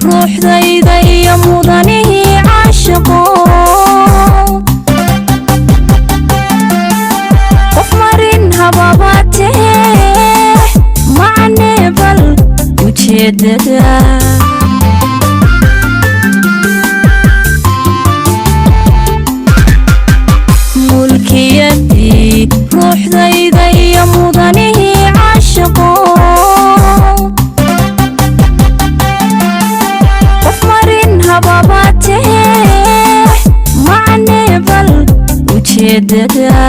Ruuxdayda iyo mudanihii caashaqo, qof marin hababatee macnee bal ujeedada. Mulkiyadii ruuxdayda iyo mudanihii caashaqo, qof marin hababatee macnee bal ujeedada.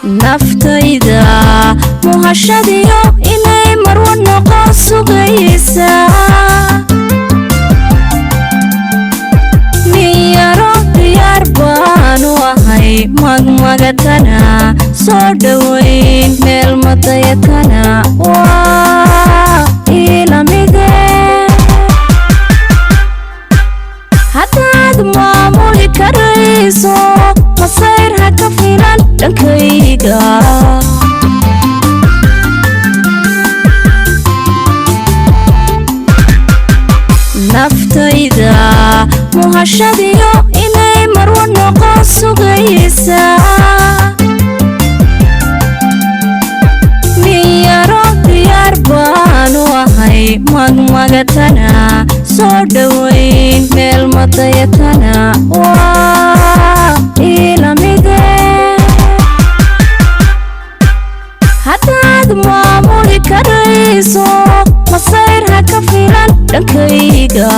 Naftayda muhashadiyo inay marwa noqon sugaysa, miyaro diyaar baanu ahay magmagatana soo dhowayn meel madayatana waa iilamide. Haddaad maamuli karayso masayr ha ka filan dhankayga. Naftayda muhashadiyo inay marwa noqon sugaysa, miyaro diyaar baanu ahay magmagatana soo dhowayn meel madayatana waa iilamide. Haddaad maamuli karayso masayr ha ka filan dhankayga.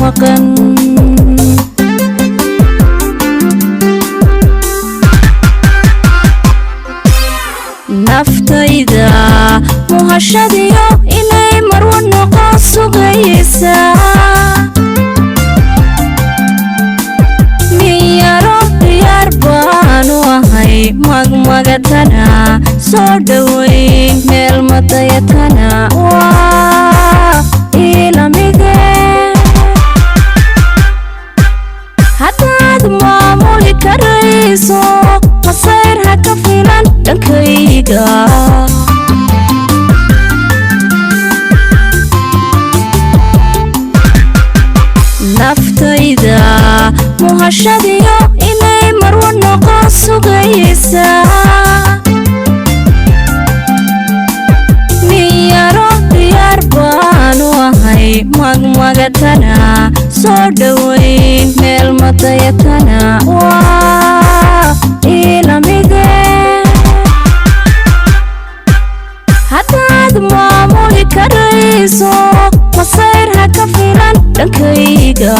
maqan. Naftayda muhashadiyo inay marwa noqon sugaysa, miyaro diyaar baanu ahay magmagatana soo dhowayn meel madayatana waa ilamide. Haddaad maamuli karayso, masayr ha ka filan dhankayga. Naftayda muhashadiyo inay marwa noqon sugaysa, miyaro diyaar baanu ahay magmagatana soo dhowayn meel madayatana waa ilamide. Haddaad maamuli karayso, masayr ha ka filan dhankayga.